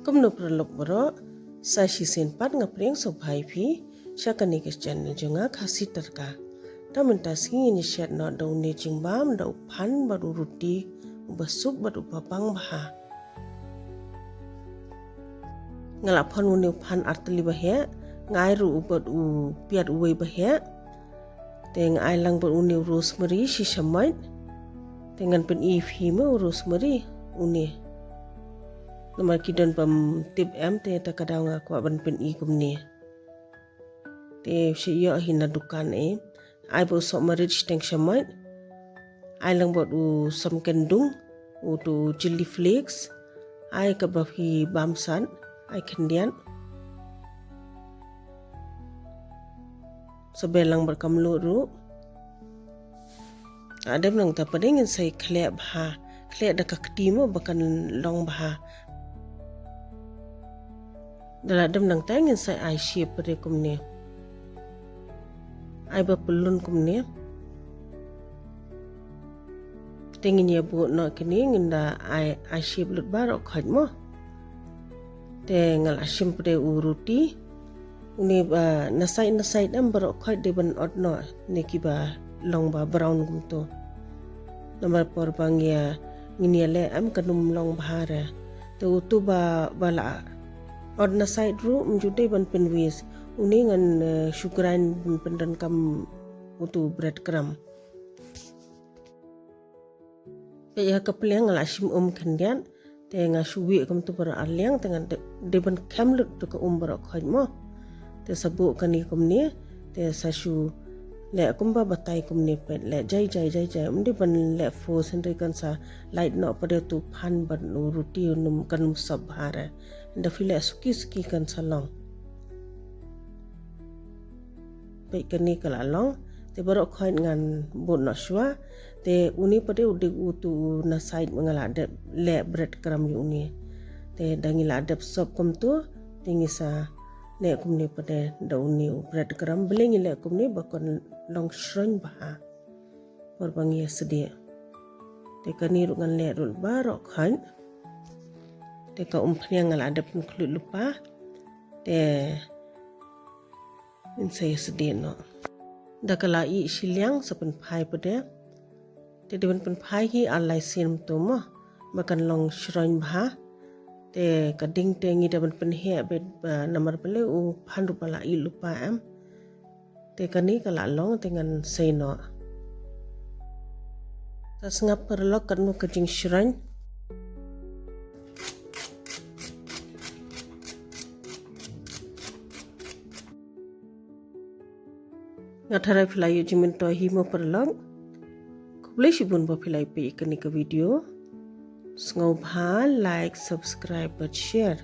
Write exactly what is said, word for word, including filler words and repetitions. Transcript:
Kumno paralok baroh, sa shisien pat nga pdiang sngewbha ïa phi sha kane ka channel jong nga, Khasi Tadka. Te mynta sngi ngin ïa shet noh da une jingbam da u phan bad u ruti uba sup bad uba bang bha. Nga la phan une u phan artylli ba heh, nga ai ruh u bad u piat uwei ba heh. Te nga ai lang bad une u rosemary shi shamoit. Te ngan pyni ïa phi mo u rosemary une. Namar ki don bym tip em, te ta ka daw nga kwah ban pyni kumne. Te shu ïoh hi na dukan eh. Ai bad u sohmarit shiteng shamoit. Ai lang bad u samkyndung, utu chilli flakes. Ai kaba phi bam sat, ai khyndiat. Sa beh lang bad ka mluh ruh. Hadien nangta pat de ngin sa ïa khleh bha, khleh da ka kti mo ba kan long bha. Da la dep nangta ngin sa ai shape pat de kumne. Ai ba pyllun kumne. Te ngin ïa buh noh kine, ngin da ai, ai shape lut baroh khoit mo. Te nga la shim pat de u ruti. Une ba na side na side em baroh khoit dei ban ot noh ne kiba long ba brown kumto. Namar por ba ngin ïa, ngin ïa leh em kan ym long bha re. Te utu ba, ba la ot na side ruh ym ju dei ban pynwis. Une ngan, eh, shu grind ban pyndonkam utu bread crumb. Peit ïa ka pliang nga la shim um khyndiat, te nga shu wieh kumtu baroh ar liang, te nga dei, dei ban khem lut tu ka um baroh khoit mo. Te sa buh kane kumne, te sa shu leh kumba batai kumne peit, leh jai jai jai jai, ym dei ban leh force hynrei kan sa lait noh pat de tu phan bad u ruti un ym, kan ym sop bha re. Da phi leh suki suki kan sa long. Peit kane ka la long, te baroh khoit ngan buh noh shuwa, te une pat de u dei utu u na side ma nga la dep leh bread crumb ïa une. Te da ngi la dep sop kumtu, te ngi sa leh kumne pat de da une u bread crumb, balei ngi leh kumne ba kan long shroin bha. Por ba ngi ïa sdieh. Te kane ruh ngan leh ruh baroh khoit. Te ka um phniang nga la dep pynkhlud lypa. Te ngin sa ïa sdieh noh. Da ka la ih shiliang sa pynphai pat de. Te dei ban pynphai hi ar lai sien kumto mo. Ba kan long shroin bha. Te ka ding te ngi dei ban pynheh beit ba namar balei u phan ruh ba la ih lypa em. Te kane ka la long te ngan sei noh. Sa sngap paralok katno ka jingshroin. Nga tharai phi la ïoh jingmyntoi hi mo paralok. Khublei shibun ba phi la ïoh peit ïa kane ka video. Sngewbha like, subscribe bad share.